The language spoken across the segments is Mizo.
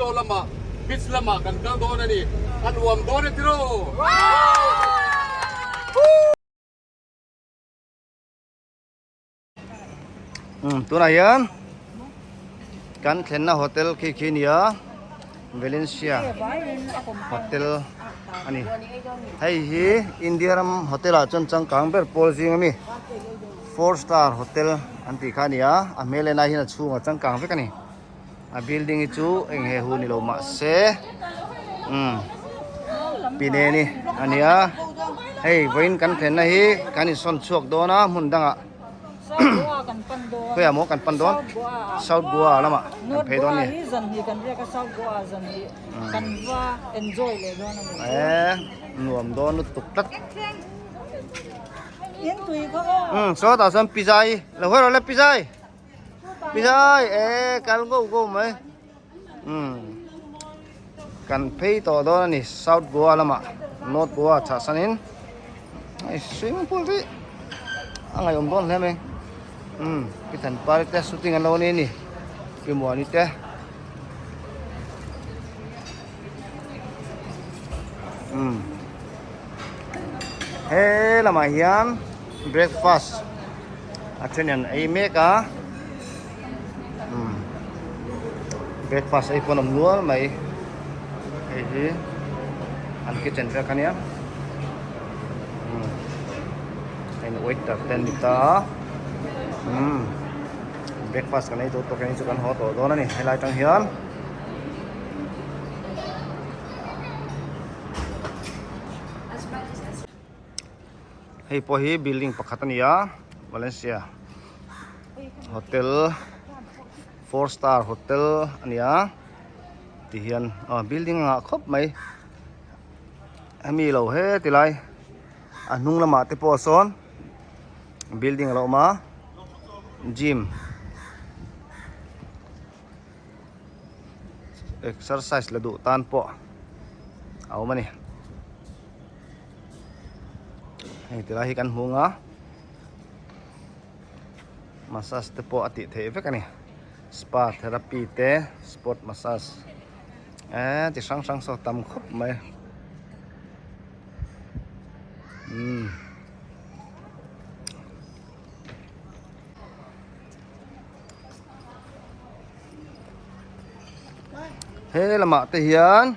Saw lamah beach lamah kan kal dawn a ni. A nuam dawn e tiraw? Tunah hian kan thlenna hotel khi khi nia Valencia hotel a ni. Hei hi India ram hotel ah chuan changkang ber pawl zing ami four star hotel an tih kha a ni a, a hmel en ai hian a chhungah changkang vek a ni. A building hi chu eng he hu ni lo mahse umm pine ni a ni a hei vawiin kan thlenna hi kan insawn chhuak dawn a hmun dangah khawiah maw kan pan dawn South Goa lamah kan phei dawn a ni eh nuam dawn lutuk tlat umm sawtah sawn pizza hi lo hawi rawh le pizza hi. Pizai e kal go go mai umm kan phei tawh dawn a ni South Goa lamah North Goa chhah sanin hei swimming pool te a ngaihawm dawn hle mai umm pi Thanpari te shooting an lo ni a ni pi Muani te umm he lamah hian breakfast a then an ei mek a umm breakfast ei pawn a awm nual mai hei hi an kitchen vel kha nia umm hei waiter te an ni ta a umm breakfast kan ei tur tawk hi chu kan haw tawh dawn a ni helai tang hian. Hei pawh hi building pakhat a ni a Valencia hotel four star hotel a ni a ti hian aw building a ngah khawp mai hemi lo he ti lai a hnung lamah te pawh sawn building a lo awm a gym. Exercise la duh tan pawh a awm a ni hei ti lai hi kan hmu ang a massage te pawh a tih theih vek a ni spa therapy te sport massage eee chi hrang hrang saw tam khawp mai umm. He lamah te hian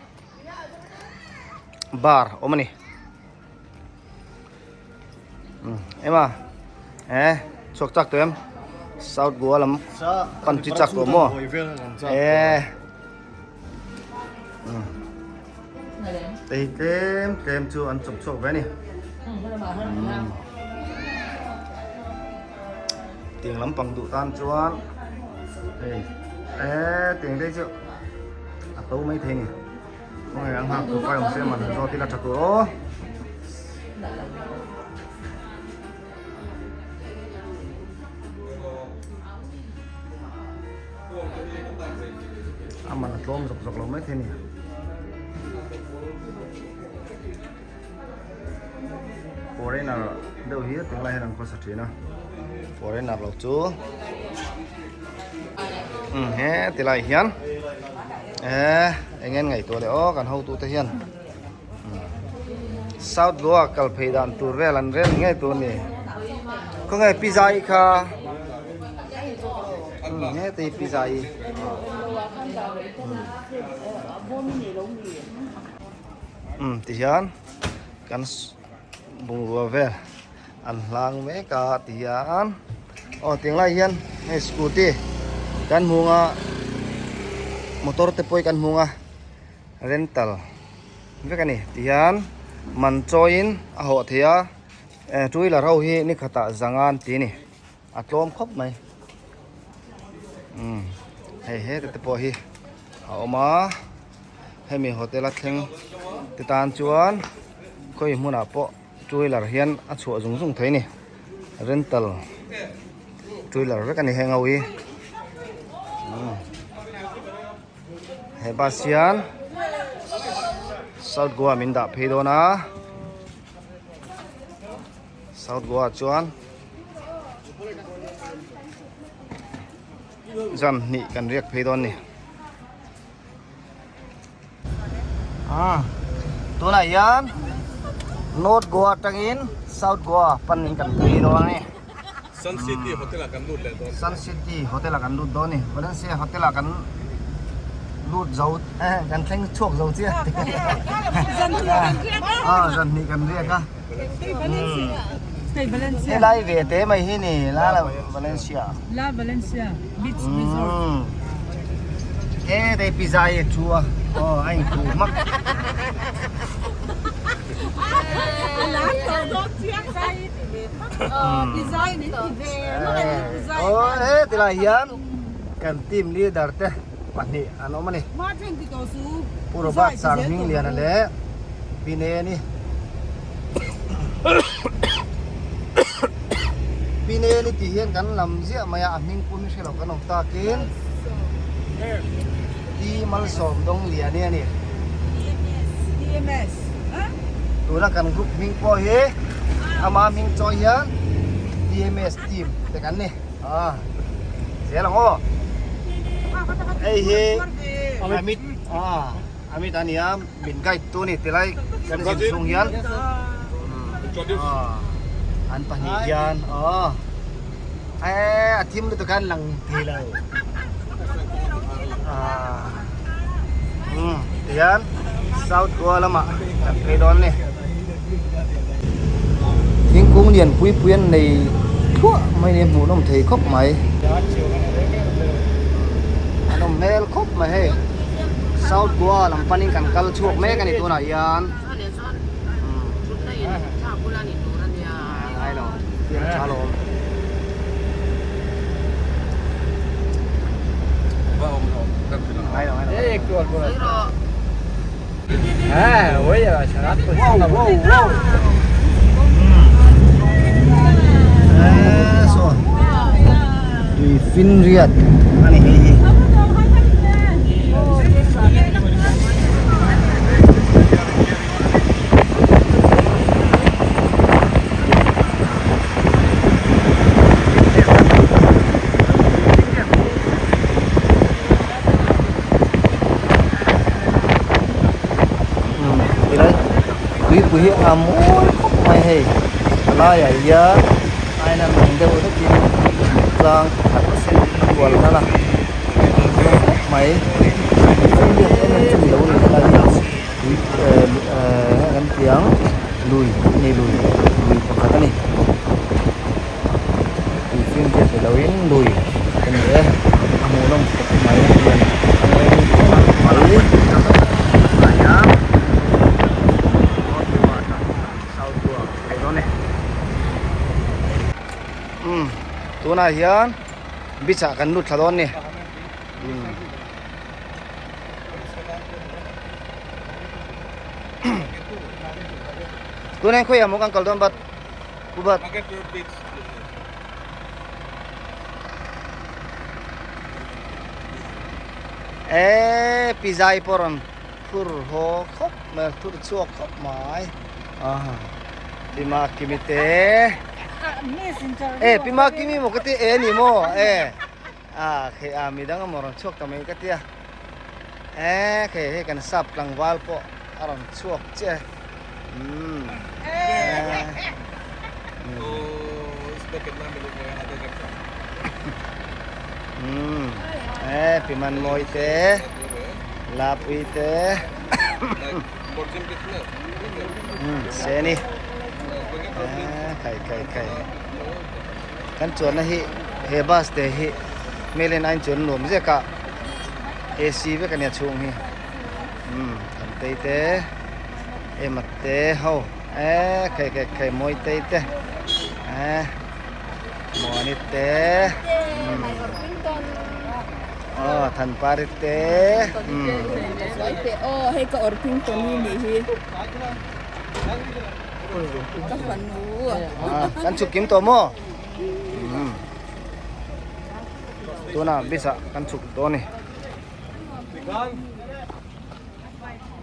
bar awm a ni em a e chhuak chak tawh em south goa lam pan chi chak tawh maw e hei tlem tlem chu an chawp chhuak ve a ni. Tiang lampang duh tan chuan hei eee tiang te chu a to mai thei ni khawnge an nghak tur pai awm se man zawt ila tha tur aw. A man a tlawm zawk zawk lo mai thei ni. Foreigner deuh hi tunlai hian an khawsa thin a foreigner lo chu umm he tilai hian eh eng en ngaihtuah leh aw kan hotu te hian South Goa kal phei dan tur vel an rel ngei tur a ni khawnge pizza hi kha umm heti pizza hi. Umm tihian kan bungrua vel an hlang mek a tihian aw tiang lai hian hei scooty kan hmu ang a motor te pawh hi kan hmu ang a rental vek a ni tihian man chawiin a hawh thei a eh two wheeler ho hi ni khatah zanga an ti a ni a tlawm khawp mai umm hei heta te pawh hi a awm a. Hemi hotel a thleng te tan chuan khawi hmunah pawh two wheeler hian a chhuah zung zung thei a ni rental two wheeler vek a ni heng ho hi he bus hian south goa min dah phei dawn a south goa chuan zan hnih kan riak phei dawn a ni. Umm tunah hian North Goa atangin South Goa panin kan phei dawn a ni. Sun City Hotel ah kan lut leh dawn. Sun City Hotel ah kan lut dawn a ni. Valencia Hotel ah kan lut zo kan thleng chhuak zo chiah. Ah zan hnih kan riak a. Helai ve te mai hi ni La Valencia. La Valencia Beach Resort. E dei pizza hi a thu a. Aw a inkhuh hmak. Aw he tilai hian kan team leader te pahnih an awm a ni. Pu Robert Sanghmingliana leh Pi Neni. Pi Neni tih hian kan lam ziah mai a, a hming pum hi hre lo kan awm takin Pi Malsawmdawngliani a ni. Tuna kan group hming pawh hi ama hming chawi hian TMS team te kan ni. Ah, zel ang aw. Hei hi Amit ah Amit a nia min guide tu ni tilai kan zin chhung hian ah an pahnih hian aw eh a thim lutuk khan lang thei lo ah um tihian South Goa lamah kan phei dawn a ni. Thingkung lian pui pui an nei thluah mai ni hmuh nawm thei khawp mai. A nawm hmel khawp mai hei. South Goa lam panin kan kal chhuak mek a ni tunah hian. Ngai lo, fiam tha lo awm. Ngai lo, ngai lo. Tui finriat a ni hei hi. Tilai tuipui hi a mawi khawp mai hei a laiah hian aina nung deuh hlekin tlang pakhat a sen kual hnal a mawi khawp mai tuilian em em chu ni lo a ni helai hi tui ehh ehh kan ti ang lui a ni lui lui pakhat a ni. Tui fimriat ni loin lui a ni e a hmuhnawm khawp mai hian umm tunah hian beach ah kan lut thla dawn a ni umm. Tunah hian khawiah maw kan kal dawn bat. Kubat. E pizai pawh rawn phur haw khawp mai phur chhuak khawp mai aha pima kimi te e pima kimi maw ka ti e ni maw e a khei a midang amaw rawn chhuak ta mai ka tia e khei hei kan sap tlangval pawh a rawn chhuak chiah e. E pi man mawi te lapui te se ni khai khai khai kan chuanna hi he bus te hi hmel en a inchuan nuam zek a AC vek a nia chhung hi. Umm kan tei te ema te ho eh khei khei khei mawi tei te eh muani te umm aw thanpari te umm aw hei ka orpington hi nih hi ka fanu kan chhuk kim tawh maw umm tunah bus ah kan chhuk dawn a ni.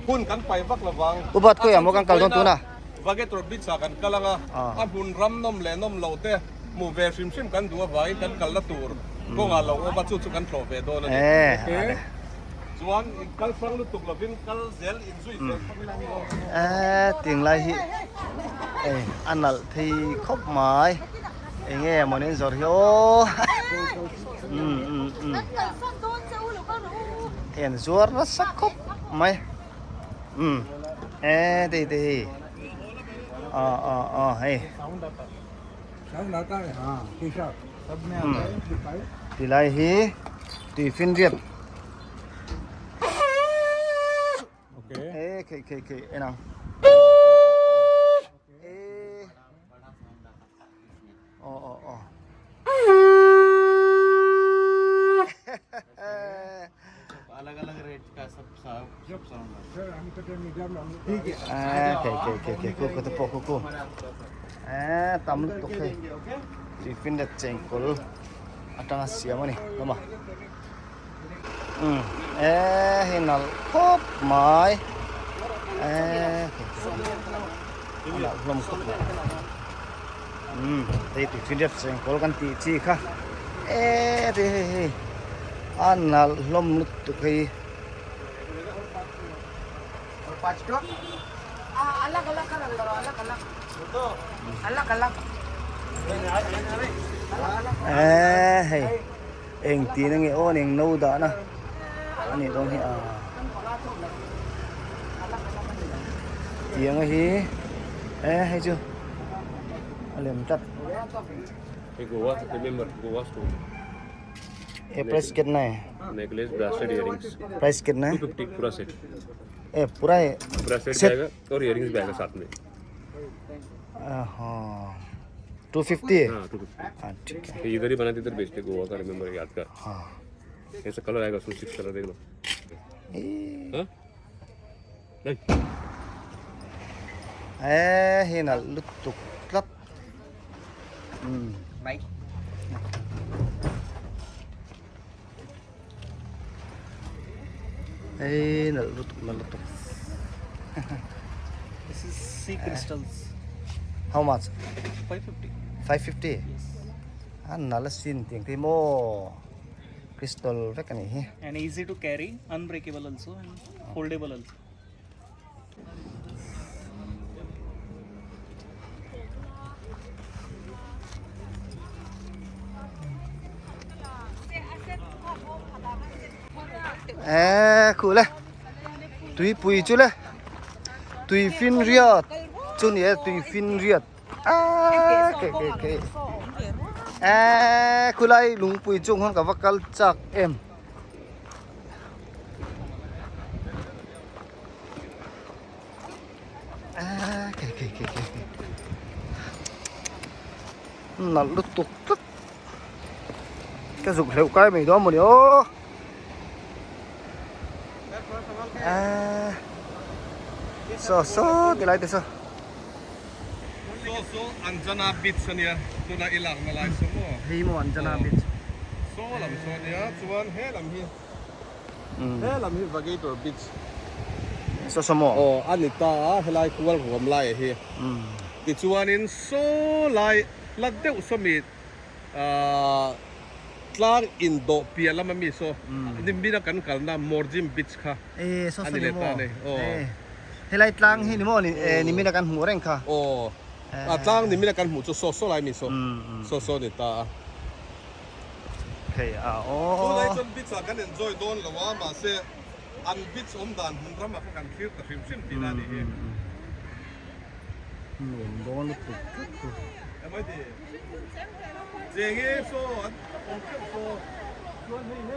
Hun kan pai vak lovang. Upat khawiah maw kan kal dawn tuna? Vagetor Beach ah kan kal anga, a hmun ram nawm leh nawm loh te hmuh ve hrim hrim kan duh avangin kan kalna tur kawngah lo awm a, chu chu kan tlawh ve dawn a ni. Chuan in kal hrang lutuk lovin kal zel in zui zel phawt ila ni aw. Eee ting lai hi ei a nalh thei khawp mai eng nge mawni an zawrh hi aw umm umm umm hei an zuar nasa khawp mai umm eee tei te hi aw aw aw hei. Ti lai hi tui finriat e khei khei khei en ang e aw aw aw a khei khei khei khei khu khu te pawh khu khu a tam lutuk hei tuifinriat chengkawl atanga siam a ni hlawm a umm e hei nalh khawp mai e khei a nalh hlawm khawp mai umm hei tuifinriat chengkawl kan tih chi kha e hei hei hei a nalh hlawm lutuk hei. Eee hei eng tih na nge aw eng no dah na a nih dawn hi a tiang a hi e hei chu a lem tlat. Goa remember Goa store. A price kitna hai necklace bracelet earrings price kitna hai 250 पूरा सेट ए पूरा है bracelet Set. भी आएगा और earrings भी आएगा साथ में हाँ 250 है हाँ 250 हाँ ठीक है ये इधर ही बनाते इधर बेचते गोवा का रिमेम्बर यादगार हाँ ऐसा कलर आएगा उसमें सिक्स कलर देख लो ए हाँ नहीं e hi nalh lutuk tlat umm hei nalh lutuk nalh lutuk This is sea crystals. How much? 550. 550? A nalh asin tiang te maw crystal vek a nih hi. And easy to carry, unbreakable also and foldable also. Eee khuh le tuipui chu le tui finriat chu ni e tui finriat aaa ke ke ke eee khulai lungpui chung hawn ka va kal chak em. Nalh lutuk tlat ka zuk hleuh kai mai dawn mawni aw saw saw ti lai te saw saw saw Anjana beach ania tuna i lakna lai saw maw hei maw Anjana beach saw lam saw ania chuan he lam hi He lam hi Vagator Beach Saw saw maw? Aw a ni ta a, helai kual ruam lai hi. Tichuanin saw lai la deuh saw mi ahh tlang indawh piah lama mi saw nimina kan kalna Morjim Beach kha a ni leh ta a ni. Aw. Helai tlang hi ni maw nimina kan hmuh reng kha? Aw a tlang nimina kan hmuh chu saw saw lai mi saw saw saw a ni ta a. Hei a aw. Tunlai chuan beach ah kan enjoy dawn lo a, mahse an beach awm dan hmun ramah kha kan thlir ta hrim hrim tihna a nih hi. Nuam dawn lutuk tlat chu. Emai ti. Cheng e saw an awm teuh saw. Chuan hei he.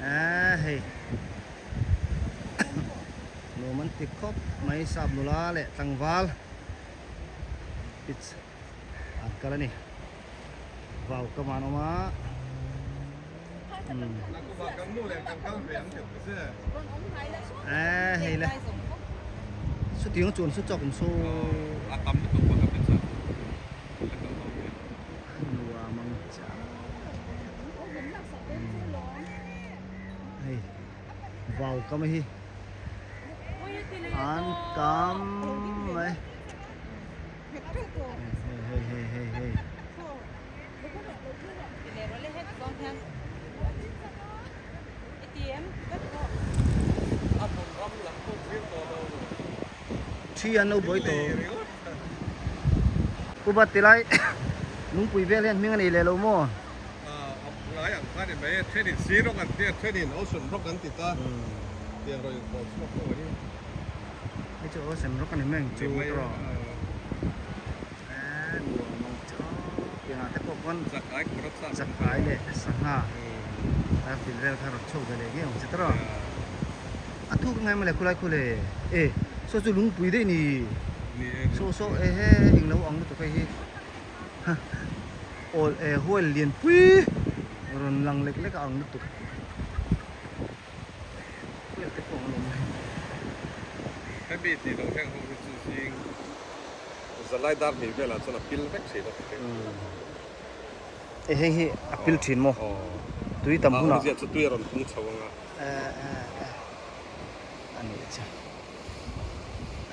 A hei. Nuam an ti khawp mai sap nula leh tlangval pitch an kal a ni vau ka van awm a eee hei le chutiang chuan chu chawk awm chu nuam ang chiah hei. Vau kam hi an tam mai hei hei hei hei hei. Thi an lo buai tawh. Pu Bat tilai lungpui vel hian hming a nei leh lo maw? Ngai ang kha ni mai a, thenin sea rock an ti a, thenin ocean rock an ti ta. Tiang rawn inkhawm chhuak ho hi. Hei chu ocean rock a ni mai ang chu tawh. Piangah te pawh khawn zakai leh sangha a fil vel kha rawn chhuak ve leh ngei ang che tawrh a. A thuk ngai maw le khulai khu le e saw chu lungpui daih ni saw saw e he englo ang lutuk hei hi awl e hual lian pui rawn lang lek lek a ang lutuk hual te pawh an awm mai. Hemi tih loh heng ho hi chu zing. Zalai dar hnih velah chuan a pil vek thin a ti thei. E hei hi a pil thin maw? Tui tam hunah. A awmzia chu tui a rawn pung chho ang a. A nih chu.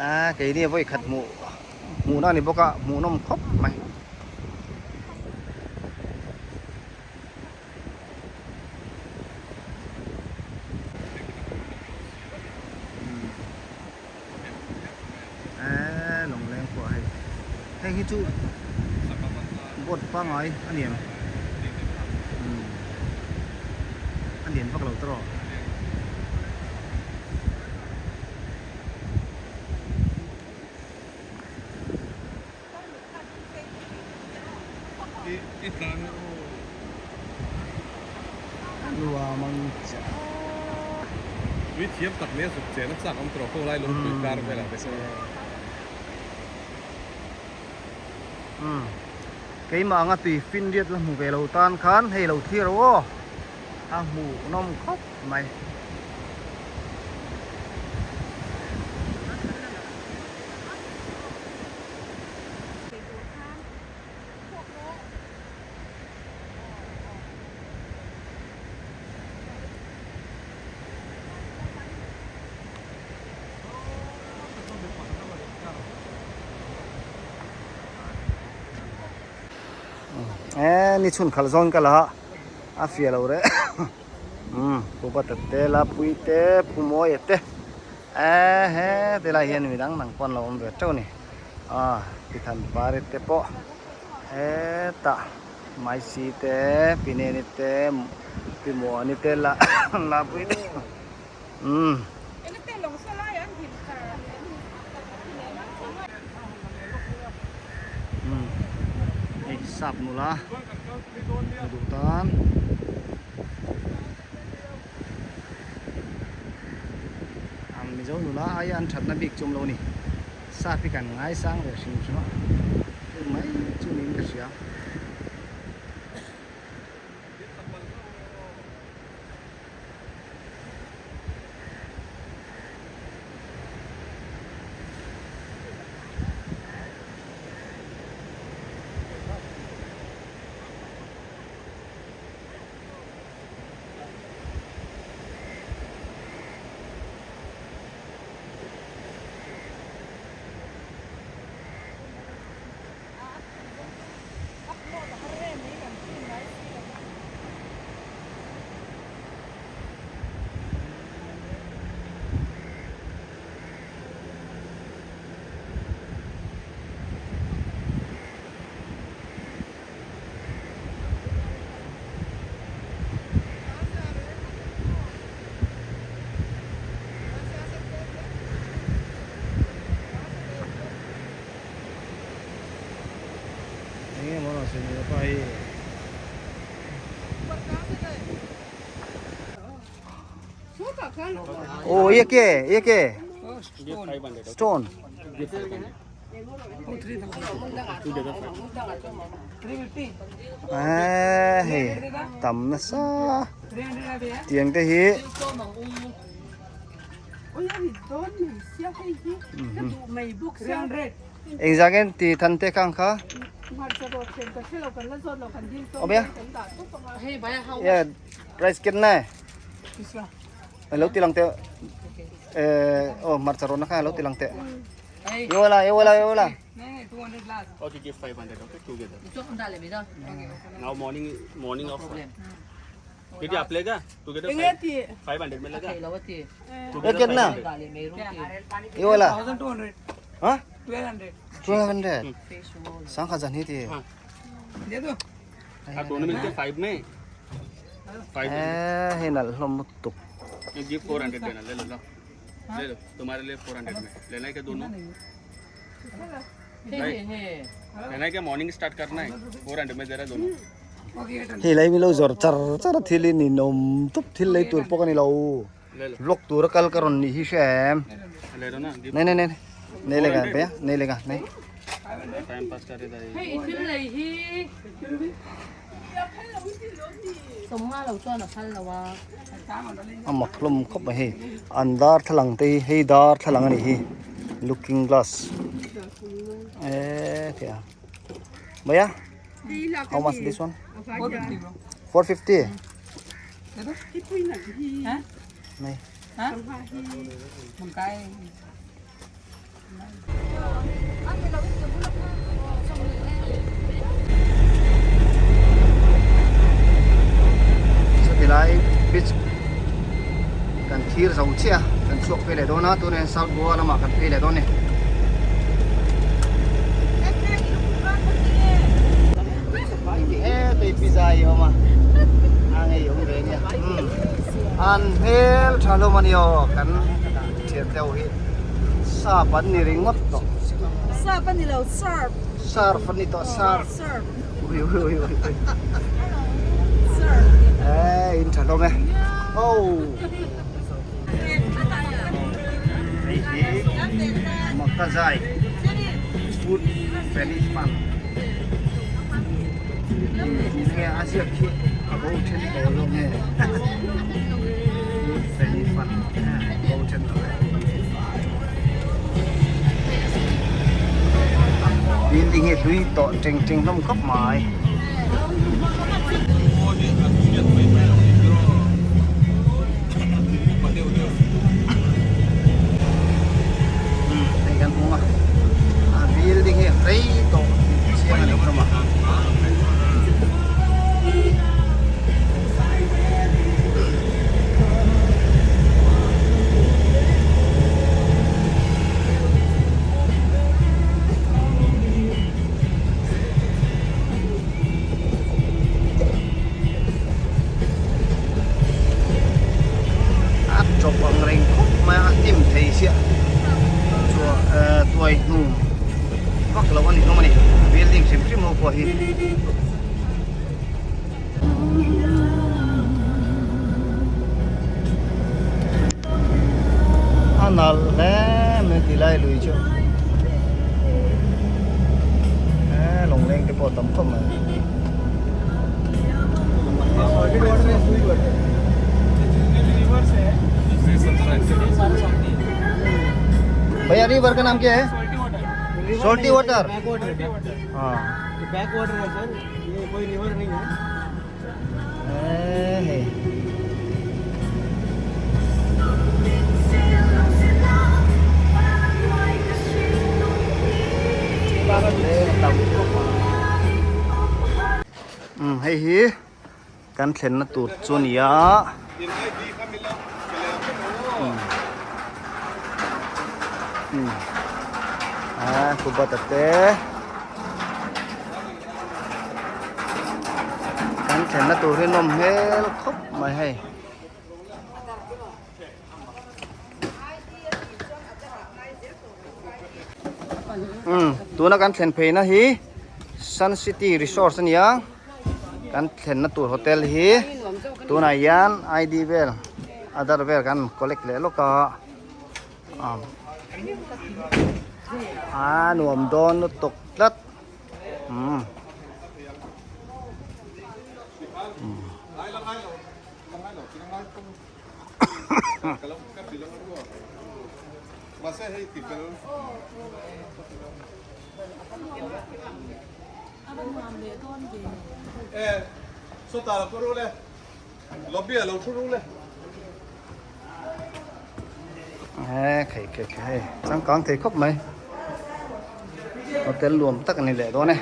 A keini vawi khat hmuh hmuhna a ni bawk a hmuhnawm khawp mai. Eee lawngleng pawh hei hei hi chu boat pangai a ni em umm a lian vak lo tawh nuam ang chiah Tui thiam tak mai a zuk chen a chak awm tawh ho lai lungpui kar velah te khan. Umm keimah anga tui finriat la hmu ve lo tan khan hei lo thlir ro aw a hmuhnawm khawp mai. Eee ni chhun khalh zawn ka la a a fiah lo reh umm pu bata te lapui te pu mawia te eee he tilai hian midang dang pawh an lo awm ve teuh a ni ah tithan pari te pawh hetah maisi te pineni te pimuani te la lapui te umm. Hei sap nula hmu duh tan. Ang Mizo nula aia an thatna bik chu awm lo a ni. Sap hi kan ngaisang ve hrim hrim a, chu mai chu niin ka hria. Enge maw rawn sawi ni pa hi. Oh, ye ke, ye ke. Stone. Eh, hei, tam nasa. Tiang te hi. Engzah nge ti than te khang kha? Awm ya? Price ken nai. Lo ti lang te. Eh, oh, hmarcha rawhna kha lo ti lang teh. Yo la, yo la, yo la. Okay, give 500, okay, together. Now morning, morning of. किती आपले का together 500 में लगा ये कितना ये वाला हाँ 1200 सांग हजार नहीं थी हाँ दोनों मिलके 5 में 5 ए हे नल हम तुक ये गिफ्ट 400 देना ले लो लो ले लो तुम्हारे लिए 400 में लेना है क्या दोनों लेना है क्या मॉर्निंग स्टार्ट करना है 400 में दे रहा है दोनों hei lai milo zawr char char a thil in in awm tup thil lei tur pawh ka ni lo ले लो vlog tur a kal ka rawn nih hi hre em ले लो ना gift nei nei nei nei le ka be nei le ka nei time pass कर रहे Hei i thil lei hi Sawmnga lo chuan a phal lo a. A mak hlawm khawp mai hei an darthlalang te hi hei darthlalang a nih hi looking glass eh thei a mai a how much this one 450 này Saw lai beach kan thir zo chiah a kan chhuak phei leh dawn a tunah hian South Goa lamah kan phei leh dawn a ni. He tui pizza hi a awm a a ngei awm ve nia an hmel tha hlawm a ni aw kan thian deuh hi sap an ni ringawt tawh Sap a ni lo surf surf a ni tawh surf surf ui ui ui ui ui surf e in tha hlawm e oh hei hi Makazai food vanish fund nge a ziak khi a bo then tawh lo nge food vanish fund a bo then tawh e building hi hlui tawh teng teng hlawm khawp mai. Hei kan hmu a a building hi rei tawh chiang a ni hlawm a. A chawp ang reng khawp mai a, a hnim thei chiah chuan tuai hnu vak loh a ni hlawm a ni building hrim hrim ho pawh hi. A nalh hle mai ti lai lui chu he lawngleng te pawh a tam khawp mai. Bhaiya river ka naam kya hai salty water हाँ back water है sir ये कोई river नहीं है hei um hei hi kan thlenna tur chu a ni a um a kubata te kan thlenna tur hi nawm hmel khawp mai hei. Umm tuna kan thlen pheina hi Sun City Resorts a ni a kan thlenna tur hotel hi tunah hian ID vel Aadhaar vel kan collect leh lawk a a nuam dawn lutuk tlat umm. He khei khei khei changkang thei khawp mai. Hotel nuam tak a ni leh dawn e.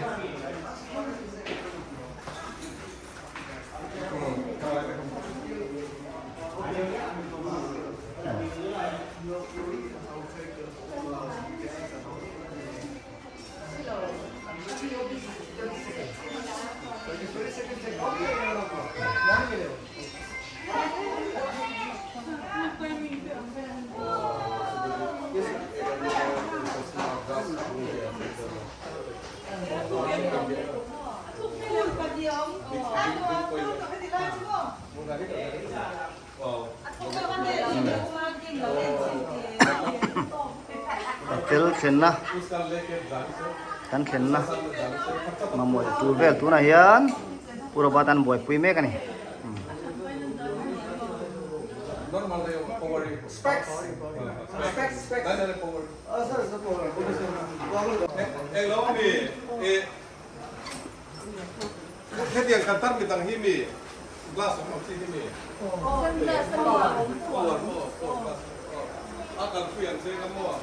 Hotel thlenna kan thlenna mamawh tur vel tunah hian Pu Robert an buaipui mek a ni. Hetiang kan tar midang hi mi glass awm ang chi hi mi power maw power glass a kal pui ang che ka maw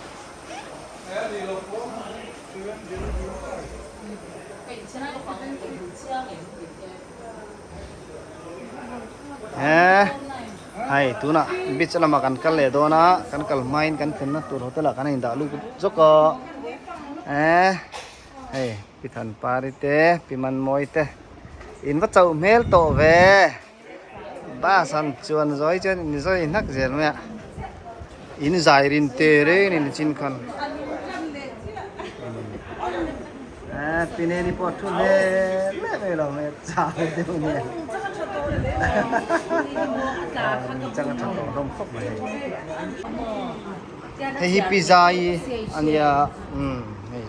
he a ni lo pawh. He hei tunah beach lamah kan kal leh dawn a kan kal hmain kan thlenna tur hotel ah kan indah lut zawk a eh hei pi Thanpari te pi Manmawi te in va chauh hmel tawh ve bus an chuan zawi chuan in zawi hnak zel mai a in zai rin te reng in chin khan eh pi Neni pawh a thu hle hle mai lo mai chau deuh nia chang a tha tawh hlawm khawp mai hei hi pi Zai a nia umm hei.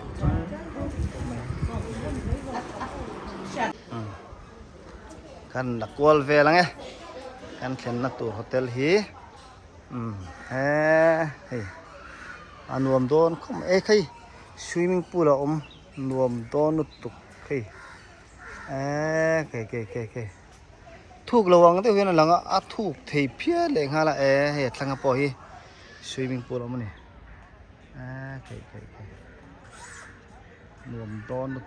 Kan la kual vel ang e kan thlenna tur hotel hi umm he hei a nuam dawn khawp mai e khei swimming pool a awm nuam dawn lutuk hei eee kei kei kei kei thuk lo ang deuh hian a lang a a thuk thei phian leh nghal a e hei a thlanga pawh hi swimming pool a awm a ni eee kei kei kei nuam dawn lutuk.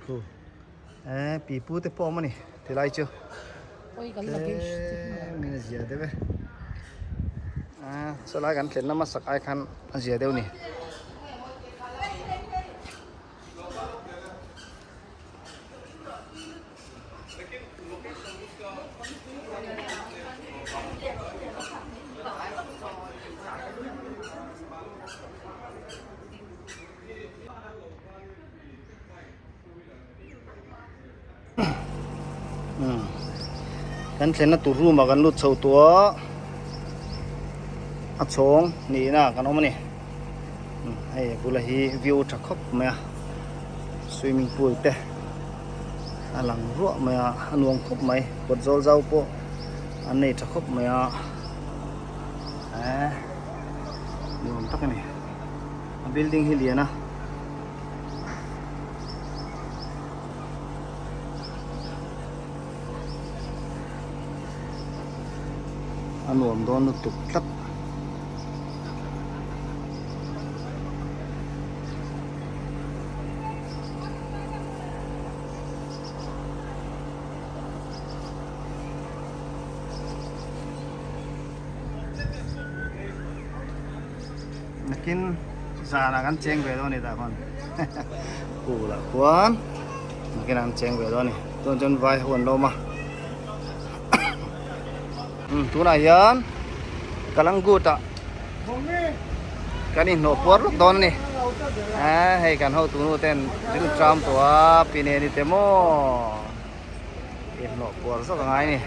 Khu eh pi pu te pawh a awm a ni tilai chu tlem in a zia deuh e ah sawlai kan thlenna hmasak ai khan a zia deuh a ni. Kan thlenna tur room ah kan lut chho tawh a a chhawng nihna ah kan awm a ni hei a bula hi view tha khawp mai a swimming pool te a lang ruah mai a a nuam khawp mai kawt zawl zau pawh an nei tha khawp mai a eh nuam tak a ni. A building hi lian a. A nuam dawn lutuk tlat. Nakin zanah kan cheng ve dawn a ni tah khawn pool ah khuan nakinah an cheng ve dawn a ni chuan chuan vai ho an lo awm a umm tunah hian Kalangut ah kan inhnawh puar lawk dawn a ni eh hei kan hotu nu ten ril tram tawh a pi nen i te maw inhnawh puar zawk a ngai a ni.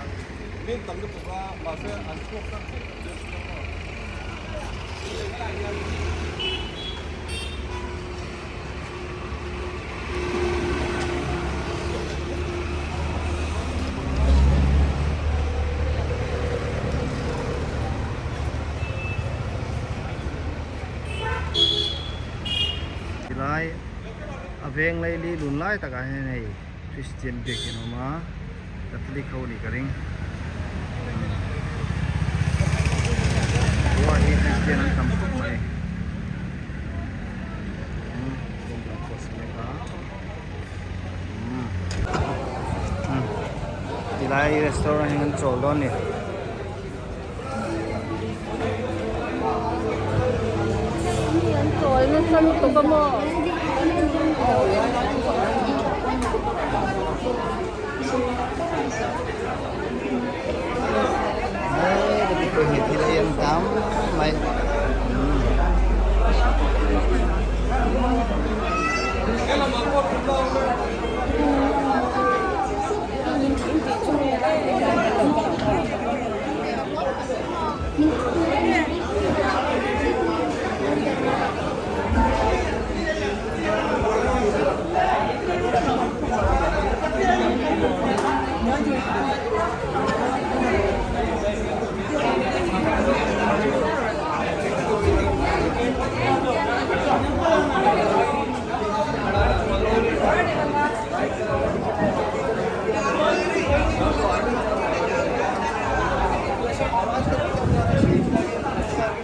veng laili lun lai takah hian hei Christian biakin a awm a Catholic ho nih ka ring Goa hi Christian an tam khawp mai tilai restaurant hi an chawl dawn a ni.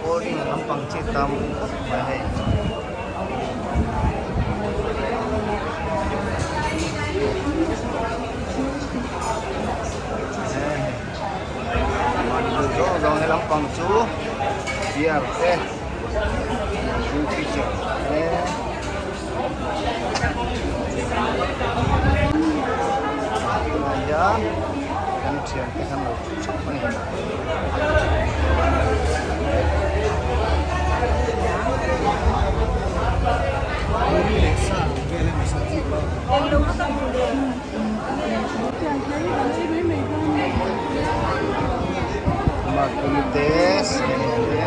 Boarding lampang chi tam khawp mai hei. Zawng zawng he lampang chu beer te kingfisher te. Tunah hian kan thiante khan lo thu thap a ni. Makunte Sente.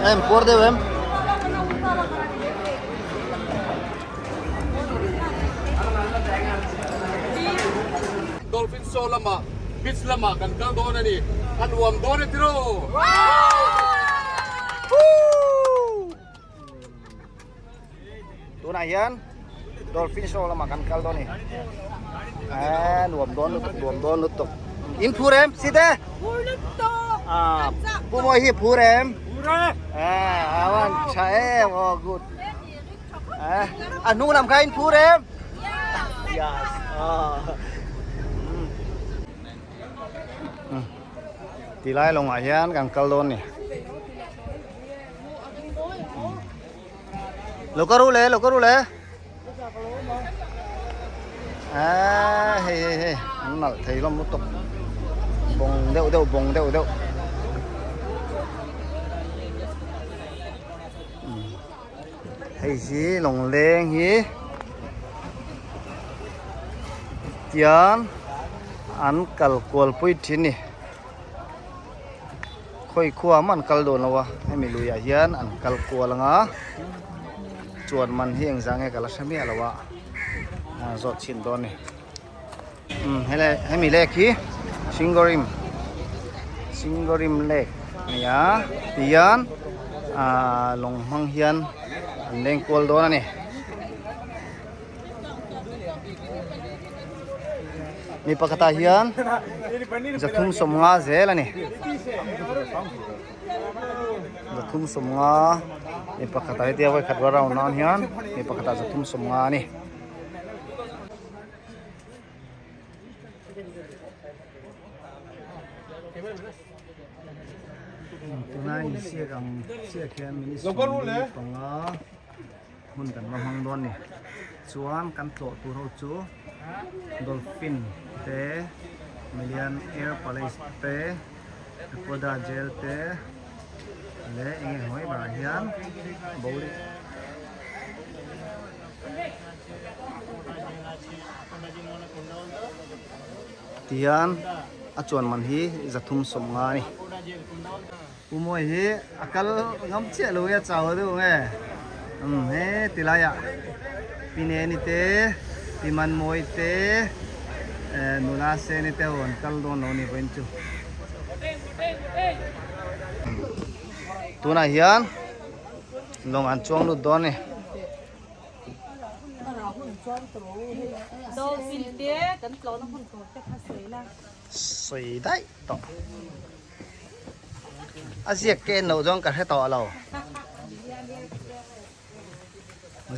Em puar deuh em? Dolphin show lamah beach lamah kan kal dawn a ni. A nuam dawn e tiraw? Tunah hian Dolphin show lamah kan kal dawn a ni. Eee nuam dawn lutuk nuam dawn lutuk. In phur em Site? Phur lutuk! Ah, Pu Mawi hi phur em? Phur e! Eee a van tha em oh good. Eh, a hnung lam kha in phur em? Yes. Ah. Ti lai lawngah hian kan kal dawn ni. Lo ka ru le, lo ka ru le. Ah, hei hei hei, an nalh thei lawm lutuk. Bawng deuh deuh, bawng deuh deuh. Hei hi lawngleng hi tian an kal kual pui thin ni khawi khua mah an kal dawn lo a hemi lui ah hian an kal kual ang a chuan man hi engzah nge ka la hre miah lo a zawt chhin dawn a ni. Umm hele hemi lake hi Singorim Singorim lake a ni a tihian ahh lawng hmang hian an leng kual dawn a ni. Mi pakhatah hian zathum sawmnga zel a ni zathum sawmnga mi pakhatah hetia vawikhat va round nan hian mi pakhatah zathum sawmnga a ni. Tuna insiak ang chiah khian ministry panga hmun kan va hmang dawn a ni chuan kan tlawh tur ho chu. Dolphin te Million Air Palace te Nakoda Jail te leh eng eng hnuai berah hian bo rih. Tihian a chuan man hi 350 a ni. Pu Mawi hi a kal ngam chiah lo nge chau deuh nge umm he ti laiah Pi Neni te Pi Manmawi te eh nula Seni te ho an kal dawn lo ni vawiin chu. Tunah hian lawng an chuang lut dawn a ni. Sawi daih tawh. A ziak ke en loh chuan ka hre tawh lo.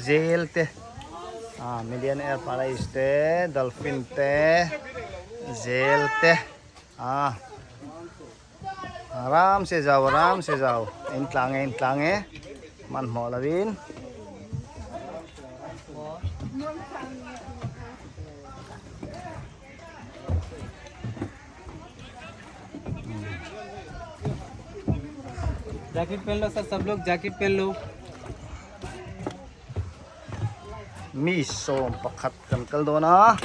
Zel te ah Million Air Palace te Dolphin te zel te ah ram se zau ram se zau in tlang e in tlang e hmanhmawh lovin. Jacket पहन लो sir सब लोग jacket पहन लो mi sawm pakhat kan kal dawn a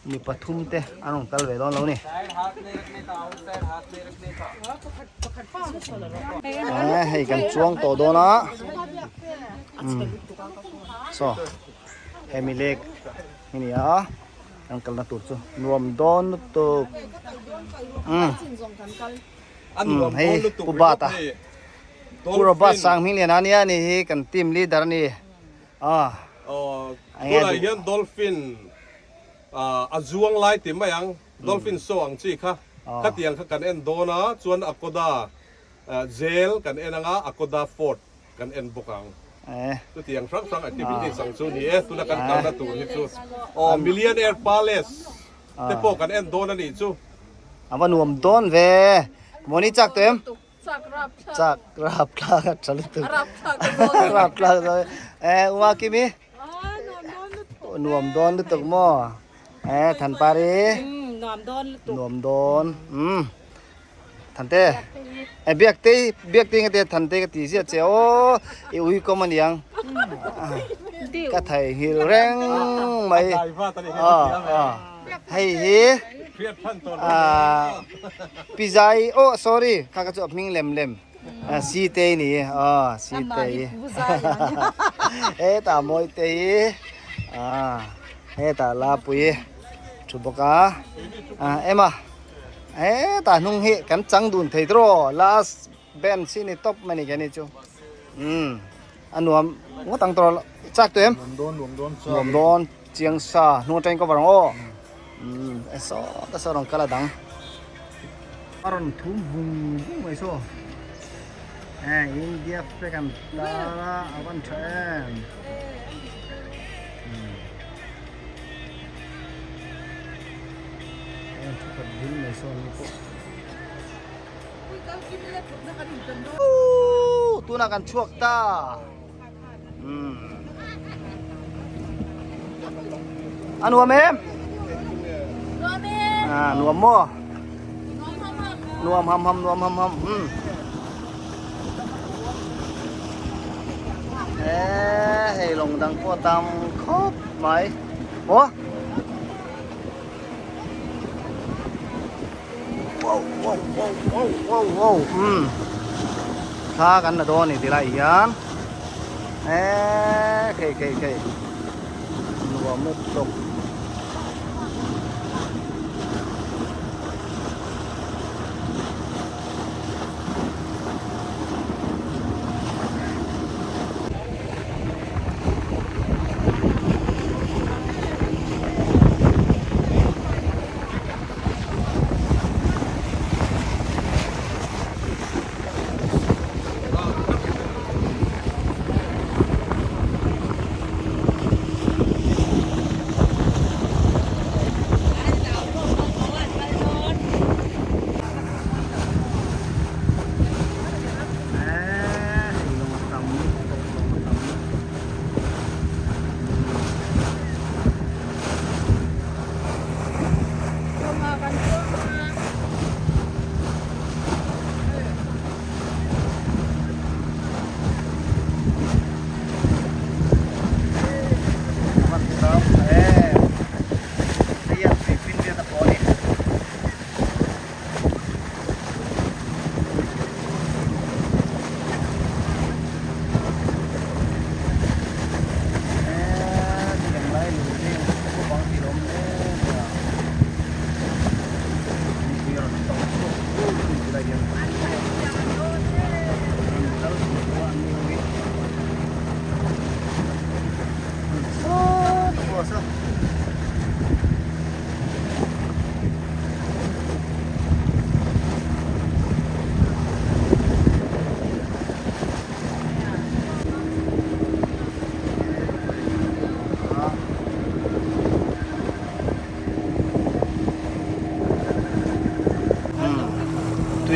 mi pathum te an rawn kal ve dawn lo ni eh hei kan chuang tawh dawn a saw hemi lek hi ni a. Kan kalna tur chu nuam dawn lutuk. Umm. Umm hei Pu Bata. Pu Robert Sanghming lian a nia ni hi kan team leader a ni. Ah. Tunah hian dolphin a zuang lai ti mai ang. Dolphin show ang chi kha. Khatiang kha kan en dawn a chuan Akoda Jail kan en anga Akoda Fort kan en bawk ang. Chutiang hrang hrang activities ang chu ni e, tuna kan kalna tur hi chu aw Millionaire Palace te pawh kan en dawn a nih chu. A va nuam dawn ve. Mawni chak tawh em? Chak rap thlak. Chak rap thlak a tha lutuk. Rap thlak a dawn. Rap thlak a dawn. Eh Uma Kimi? Ah nuam dawn lutuk. Nuam dawn lutuk maw? Eh Thanpari? Nuam dawn lutuk. Nuam dawn. Umm. Thante e biak te biak te ngate thante ka ti zia che o i ui kom aniang ka thei hil reng mai hei hi pizai oh sorry kha ka chu a hming lem lem si te ni a si te he ta mawi te hi a he ta la pui thu bawk a ema Hetah hnung hi kan chang dun thei tawh last bench hi ni tawp mai ni ke ni chu umm a nuam ngawt ang tawh chak tawh em nuam dawn nuam dawn nuam dawn chiang sa hnung atangin cover ang aw umm e sawt a saw rawn kal a dang a rawn thum vung vung mai saw eh India flag an tar a a van tha em. Tunah kan chhuak ta. A nuam em? À, nuam maw? Nuam ham ham, nuam ham ham. Ê, hei lawng dang pawh a tam khawp mai. Maw? Wow, wow, wow, wow, wow, wow. Thla kan la dawn a ni ti lai hian. Ê, khei khei khei. Nuam lutuk.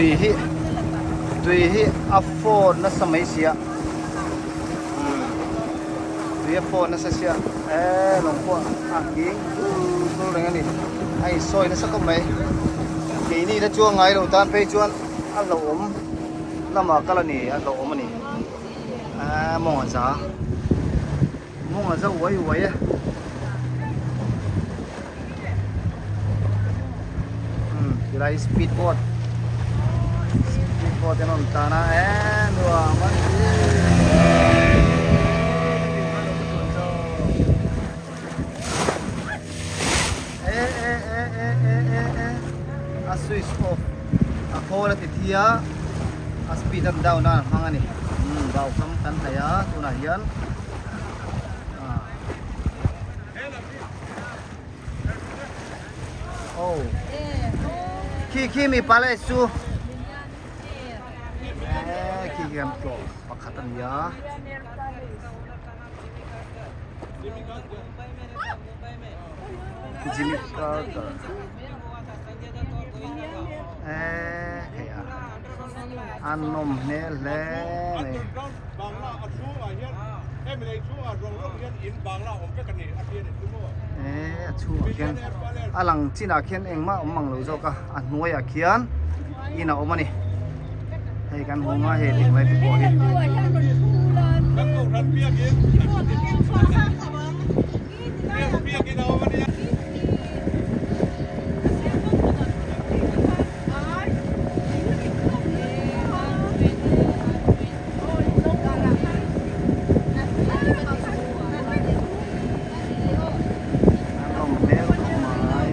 Tui hi tui hi a fawn nasa mai sia tui a fawn nasa sia eee lawng pawh a nghing dur dur reng a ni a insawi nasa khawp mai keini la chuang ngai lo tan phei chuan a hlauhawm lamah kal a ni a hlauhawm a ni eee mawng a za mawng a za uai uai e. Tilai speed boat speed boat an rawn tlan a eee nuam an ti e e e e e e e a switch off a khawl a ti thi a a speed an down a an hmang a ni vaukham kan hnaih a tunah hian. Oh. Khi khi mi palace chu eh khi khi kan tlawh pakhat a ni a. Jimmy Carter. Eh hei a an nawm hmel hle mai. Eh a chhungah khian a lang chinah khian engmah a awm mang lo zawk a a hnuaiah khian in a awm a ni hei kan hmu ang a hei ding lai te pawh hi. An awm hmel khawp mai.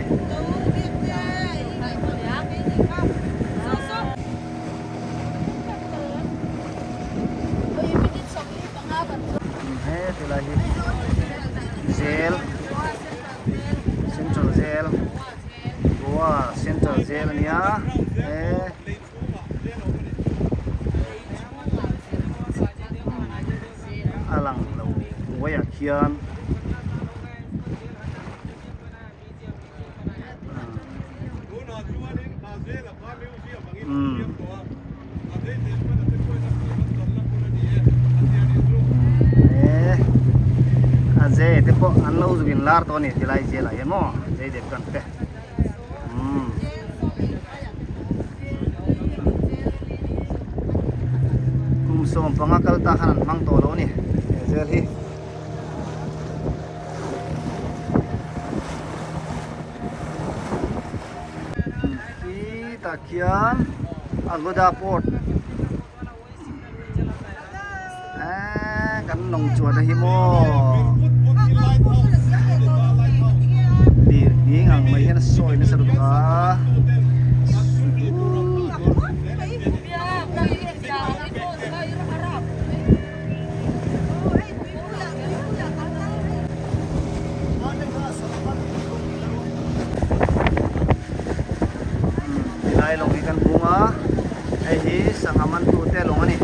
He tilai hi jail central jail Goa central jail a nia he. A lang lo hnuaiah khian umm a zai te pawh an lo zuk in lar tawh a ni tilai jail ah hian maw zai dep kan te. Kum 15 kal ta khan an hmang tawh lo a ni he zel hi. Khitah khian Agoda port eee kan lawng chuan a hi maw lir nghing ang mai hian a sawi nasa lutuk a. Tilai lawng hi kan hmung a hei hi sangha man tu te lawng a ni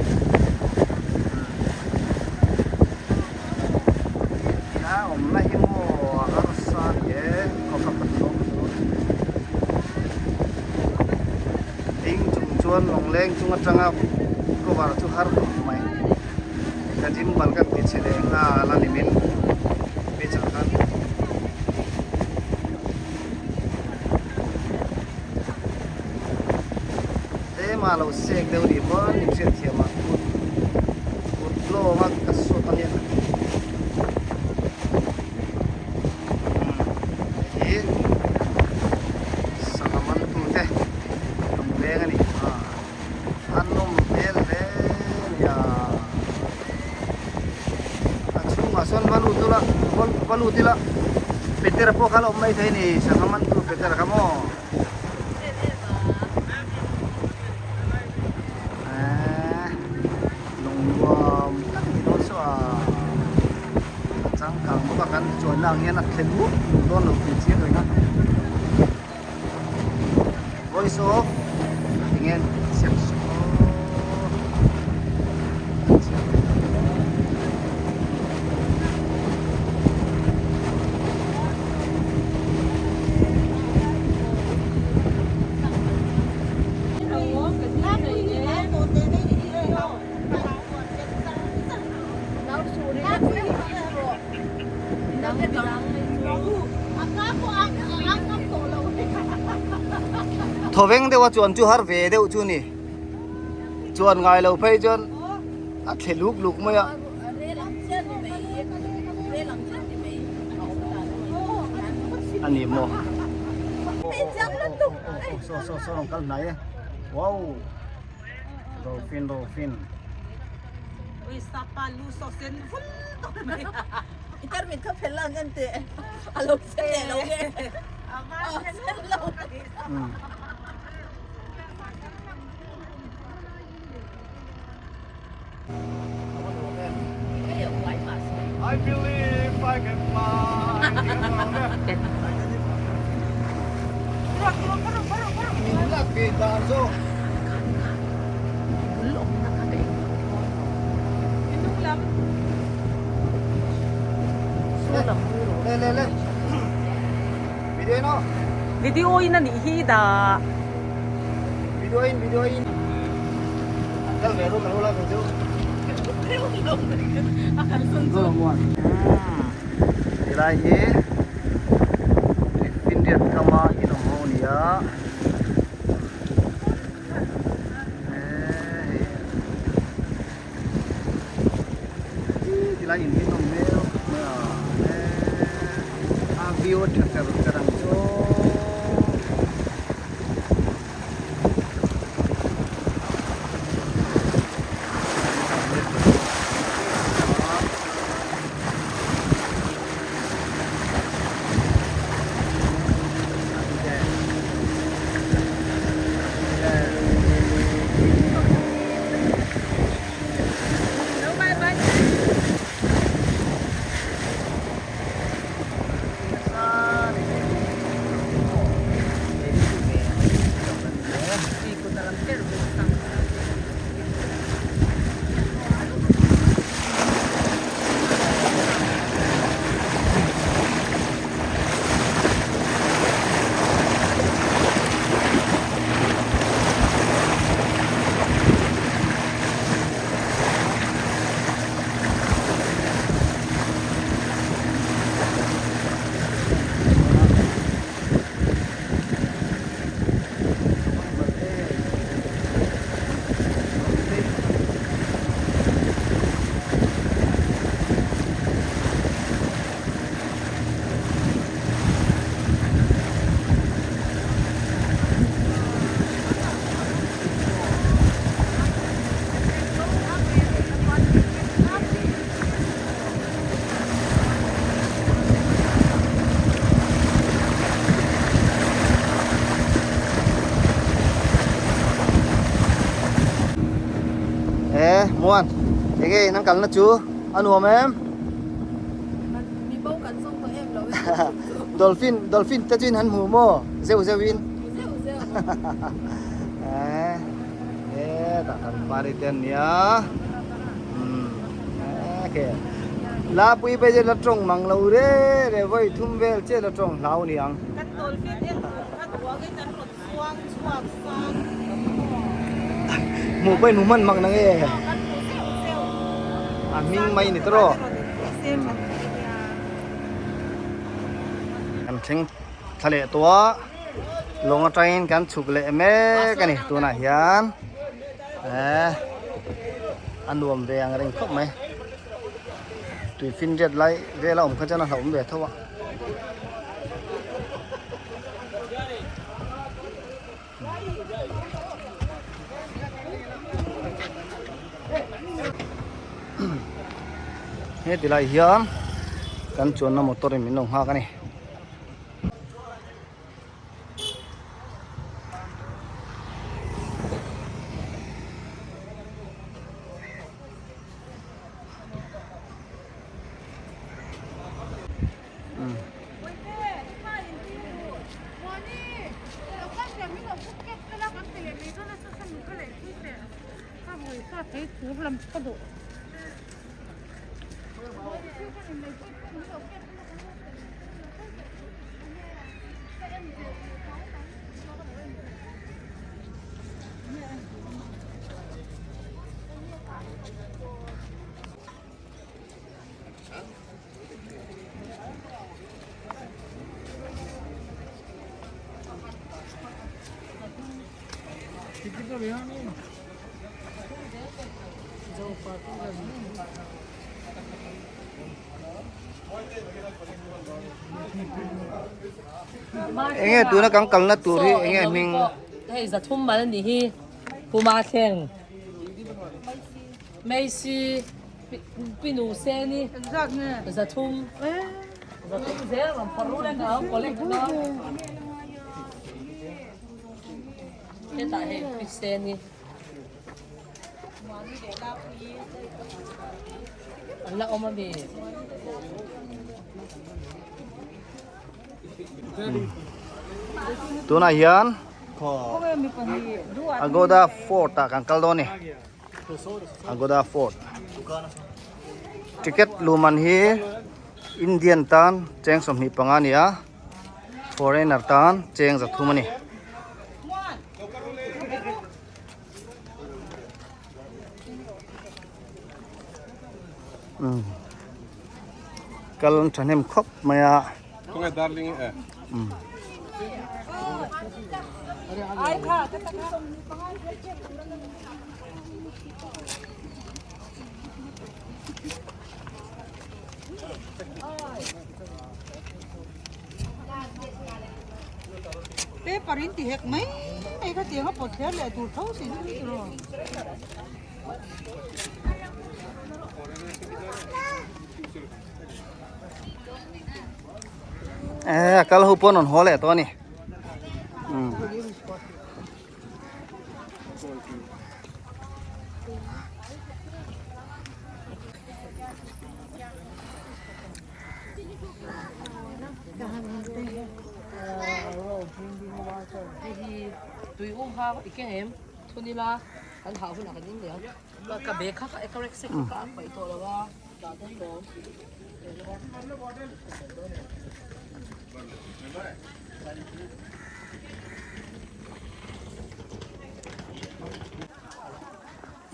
a awmna hi maw a harsa a ni e khawkha ka tlawm ding chung chuan lawngleng chung atanga cover chu har khawp mai ka gym bal ka ti chhe leh nghal a ni min beach ah khan. Tlema lo sek deuh nih pawn in hriat thiam ah kut kut lawng a ka sawt a nia hei hi sangha man tu te an veng a ni a nawm hmel hle a nia a chhungah sawn va lut ula va lut ila Petera pawh kha la awm mai thei a ni sangha man tu Petera kha maw. Lungnuam tak ni dawn saw a a changkang bawk a kan chuanna ang hian a thlen mup mup dawn lo tih chiang reng a voice off enge chhiat saw Thawveng deuha chuan chu har ve deuh chu ni. Chuan ngai lo phei chuan a thle luk luk mai a. A ni maw? Saw saw saw rawn kal hnai e. Wow! Dolphin dolphin. I believe I can fly. Le le le. Video no. Video in a nih hi dah. Video in video in. Kal ve ru ka lo la ve chu. Tilai hi Tuifinriat kama in awm ho a ni a. Tilai in hi nawm hmel khawp mai a. A view a tha cher cher ang chu. E muan enge in an kalna chu a nuam em? Mi bo kan zawng tawh em lo e. Dolphin dolphin te chu in han hmu maw zeuh zeuh in. Zeuh zeuh. E e tah kan pari te an nia. Umm e la pui pei che la tawng mang lo re re vawi thum vel che la tawng hlau niang. Kan dolphin en tur kha duangin an rawn chuang chhuak sang. Hmuh pawhin hmu hman mak na nge. A hming mai ni tawh. Kan thleng thla leh tawh a lawng atangin kan chhuk leh mek a ni tunah hian eh a nuam ve ang reng khawp mai tui finriat lai vel a awm kha chuan a hlauhawm ve tho a. He tilai hian kan chuanna motor in min lo nghak a ni. Enge tuna kan kalna tur hi enge hming? Hei zathum mal a nih hi Puma thleng Meisi Pinu Seni zathum zathum zel rawn phawrh rul ang ang collect na hetah hei Pi Seni An la awm a mi. Tunah hian Agoda Fort ah kan kal dawn a ni. Agoda Fort. Ticket luman hi Indian tan cheng 25 a ni a, foreigner tan cheng 300 a ni. Kal an thahnem khawp mai a. Khawnge darling e. Paper in ti hek mai mai kha tiang a pawt thler leh tur tho si chu ni tiraw. Eh kal ho pawn an haw leh tawh a ni. Hei hi tui um kha i keng em thun ila kan hah hunah kan in leh ang ka bag kha ka correct sek kha ka paih tawh lo a dah dawn lawm.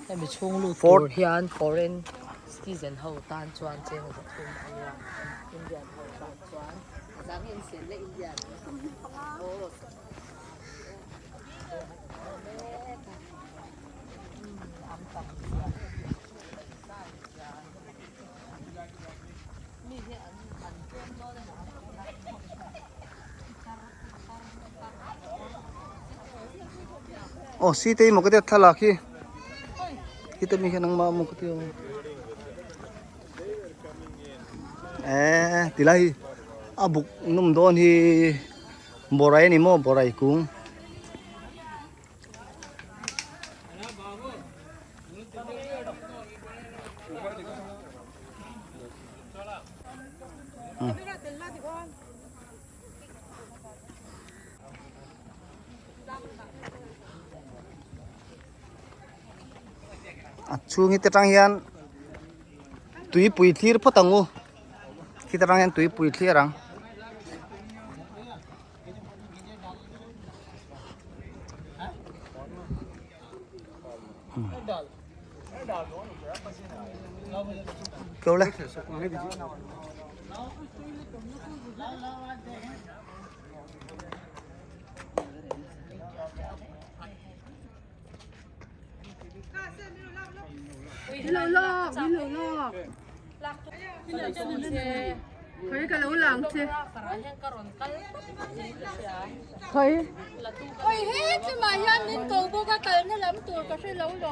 Hemi chhung lut tur hian foreign citizen ho tan chuan cheng za thum a nia Indian ho tan chuan a dang in sen leh Indian aw mi hi an an tlem dawn emaw an ti a. Aw site hi maw ka tia thlalak hi khita mi hian engmah maw ka tia eh tilai hi a buk nawm dawn hi borai a ni maw borai kung. A chhung hi te tang hian tuipui thlir phawt ang u khita tang hian tuipui thlir ang. Kêu lên.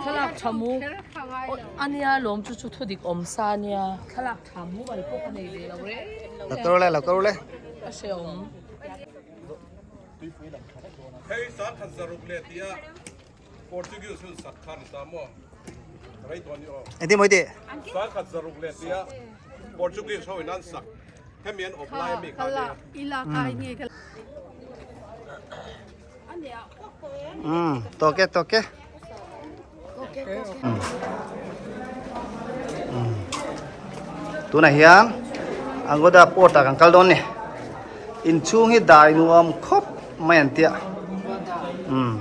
Thlalak tha mu ania lawm chu chu thudik awm sa ania thlalak tha mu bal pawh ka nei ve lo reng Lo kal le lo kal le. Ka hreawm. Hei sangkhat zaruk leh tia Portuguese hun sak kha ni ta maw? Rei tawn ni aw. Engtin maw i tih? Sangkhat zaruk leh tia Portuguese ho in an sak hemi an awp lai ami kha nia. Umm tawk e tawk e. Tunah hian Angoda port ah kan kal dawn ni. Inchhung hi dai nuam khawp mai an tia. Umm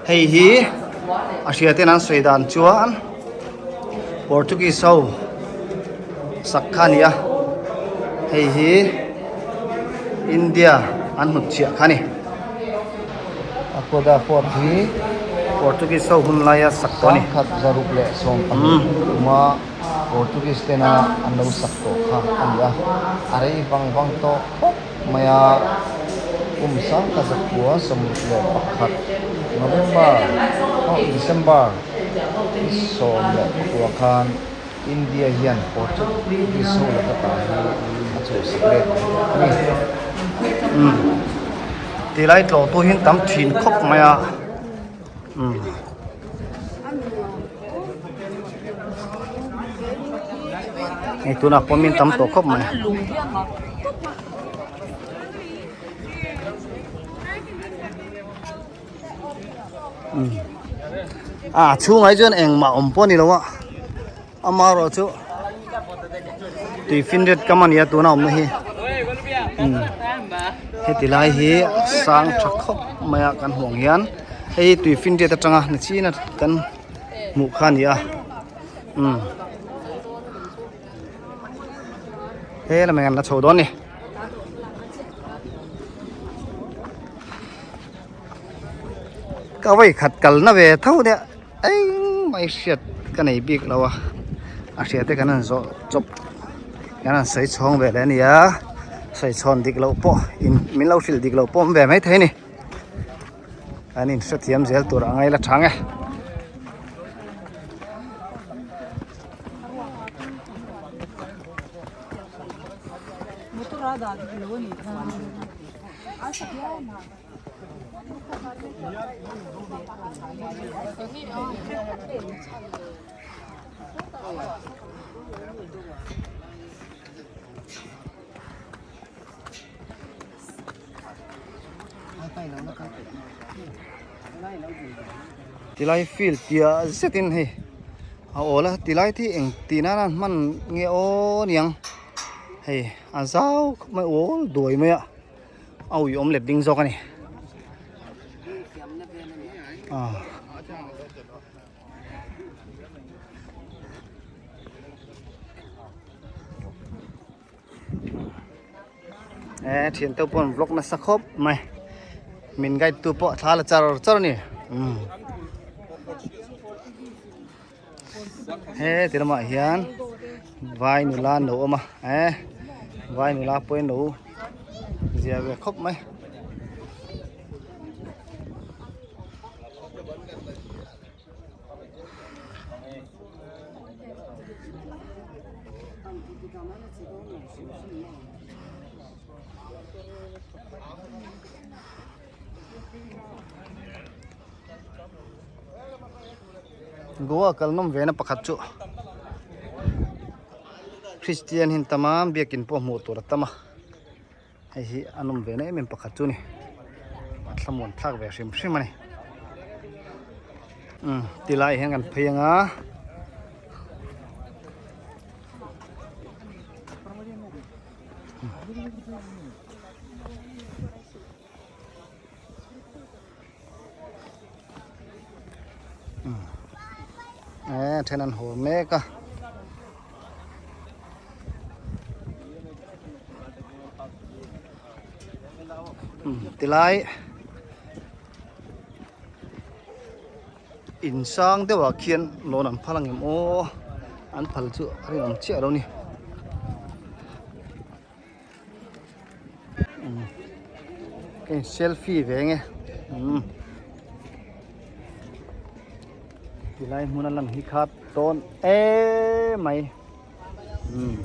hei hi a hria ten an sawi dan chuan Portuguese ho sak kha a ni a hei hi India an hnutchhiah kha a ni. Aguada Fort hi Portuguese ho hun laia sak tawh a ni. Sangkhat zaruk leh 12 kuma Portuguese tena an lo sak tawh kha a ni a, a rei vang vang tawh khawp mai a. Kum sangkhat zakua 61 November oh December ni 14 khan India hian Portuguese ho laka ta hi a chhuahsak let a ni. Umm tilai tlawh tu hian tam thin khawp mai a umm. Hei tunah pawh min tam tawh khawp mai. A chhungah hi chuan engmah awm pawh a ni lo a amaherawh chu tui finriat kam a ni a tuna awmna hi heti lai hi sang tha khawp mai a kan hmuh ang hian hei hi tui finriat atanga ni chin a kan hmuh kha a ni a umm he lamah hian an la chho dawn a ni. Ka vawi khat kal na ve tho nia engmah i hriat ka nei bik lo a a hria te kan han zawh chawp kan han sawi chhawng ve leh a ni a sawi chhawn dik loh pawh in min lo hrilh dik loh pawh awm ve maithei a ni kan in hrethiam zel tur a ngaila chang e. Motor a dah dik lo a nih kha. Tilai field tia zetin hei a awl a tilai te hi eng tih nana hman nge aw niang hei a zau khawp mai awl duai mai a. A ui awm let ding zawk a ni e thian te pawh an vlog nasa khawp mai min guide tu pawh thla la char char a ni he ti lamah hian vai nula an lo awm a eh vai nula pawh in lo zia ve khawp mai. Goa kal nawm ve na pakhat chu Christian hi an tam a biakin pawh hmuh tur a tam a hei hi a nawm ve na em em pakhat chu a ni a thlamuan thlak ve hrim hrim a ni umm ti lai ah hian kan phei ang a. Eh then an haw mek a tilai in sang deuh ah khian lawn an phal ang em aw an phal chu a rinawm chiah lo a ni. Ka in selfie ve nge umm tilai hmun a lan hi kha tawn emai umm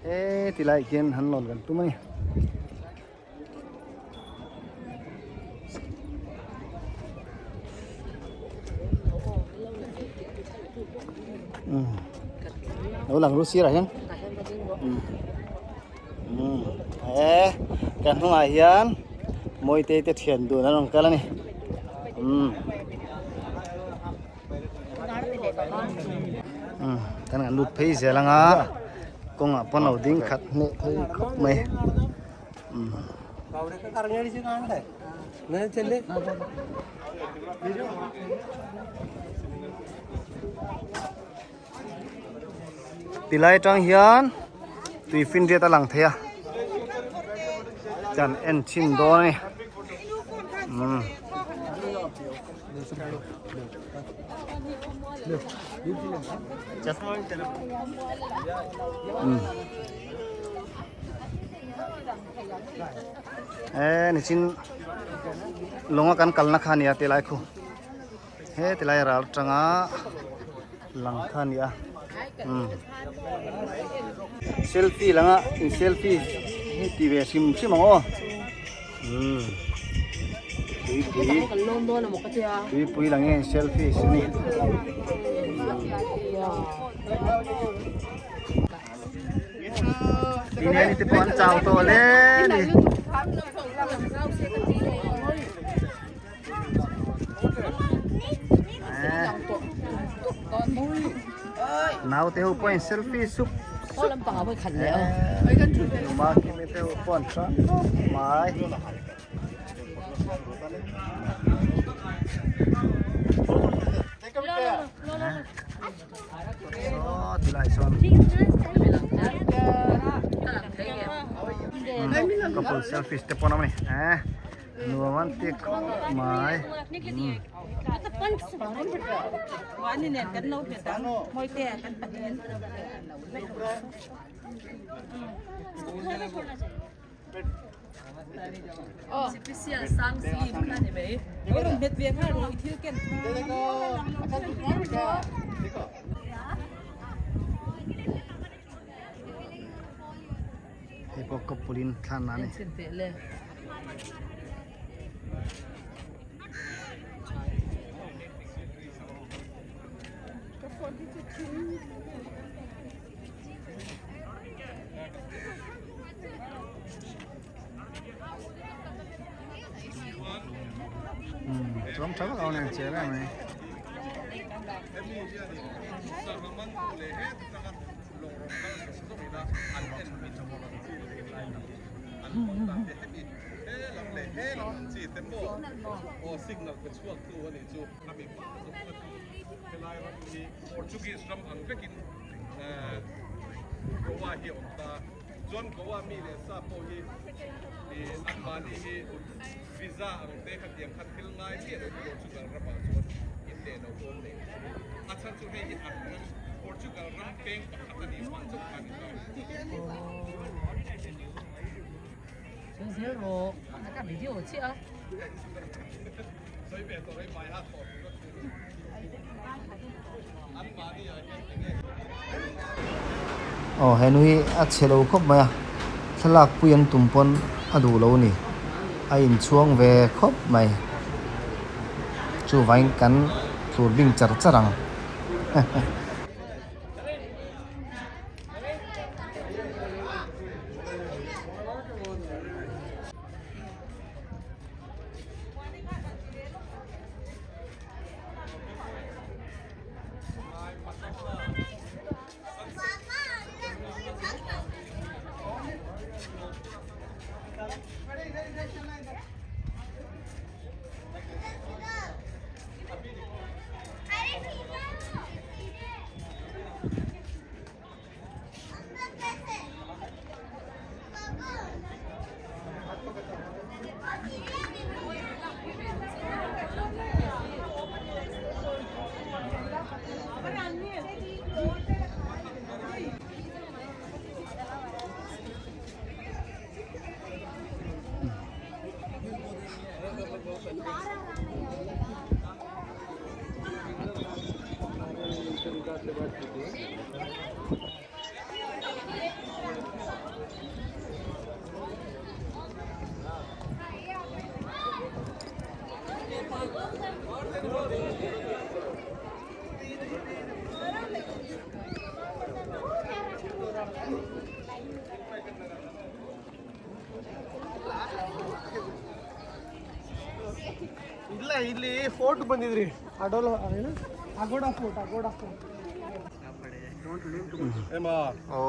he tilai khian han lawn kan tum a ni. Lo lang ru sirah hian e kan hnungah hian Mawitei te thian dun an rawn kal a ni kan han lut phei zel ang a kawngah pawn lo ding khat hneh phei khawp mai. Tilai atang hian tui finriat a lang thei a kan en chhin dawn a ni. Umm. E nichin lawnga kan kalna kha ania tilai khu he tilai ral atanga lang kha a ni a umm selfie langa in selfie hi ti ve hrim hrim ang aw umm tuipui tuipui lang nge selfie a ni. Tine te pawh an chau tawh hle a ni. Naute ho pawhin selfie sup sup Numa kimi te ho pawh an hrang khawp mai. Saw tilai sawn couple selfies te pawh an awm a ni eh nuam an ti khawp mai Hei pawh couple in thlan a ni. Chuang tha vak lo nen che reng mai. Chuan Goa mi leh sa pawh hi anmahni hi visa ang te kha tiang khan thil ngai chiah lo Portugal ramah chuan in leh lo awm nei a chhan chu hei hi an ram Portugal ram peng pakhat a nih vang chauh khan in ngai. Chuan zel rawh ka video chiah a. Sawi ve tawh rei mai ha thawh tur a thu anmahni ah hian enge. Aw henu hi a chhe lo khawp mai a, thlalak pui an tum pawn a duh lo ni, a inchhuang ve khawp mai. Chuvangin kan tlur bing char char ang. ಇಲ್ಲ ಇಲ್ಲಿ fort ಬಂದಿದ್ರಿ ಅಡೋಲ ಏನು ಅಗೋಡ fort Agoda fort aw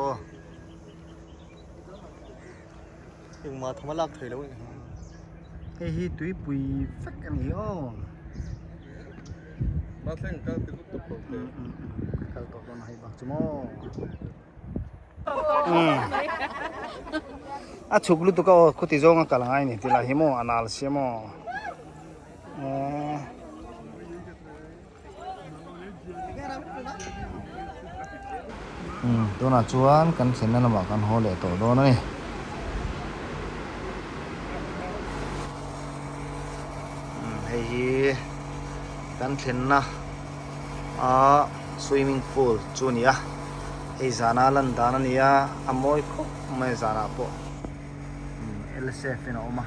engmah tham a lak theih loh hei hi tuipui vek a ni aw Mathleng kal ti lutuk lo te kal tawh dawn a hei bak chu maw a chhuk lutuk a aw khuti zawnga kal angai ni tilai hi maw a nal sia maw. Ahh. Umm tunah chuan kan thlenna lamah kan haw leh tawh dawn a ni. Umm hei hi kan thlenna a swimming pool chu a ni a hei zana lan dan a ni a a mawi khawp mai zanah pawh umm L shape in a awm a.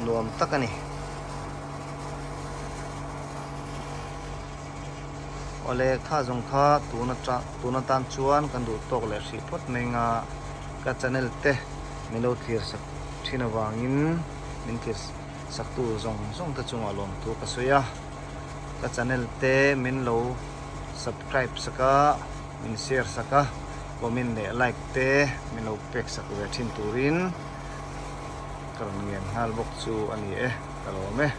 Nuam tak a ni. Awle kha zawng kha tun atang tun atan chuan kan duh tawk leh hrih phawt mai anga ka channel te min lo thlir sak thin avangin min thlir sak tu zawng zawng te chungah lawmthu ka sawi a ka channel te min lo subscribe sak a. Min share sak a, comment leh like te min lo pek sak ve thin turin ka rawn ngen nghal bawk chu a ni e, ka lawm e.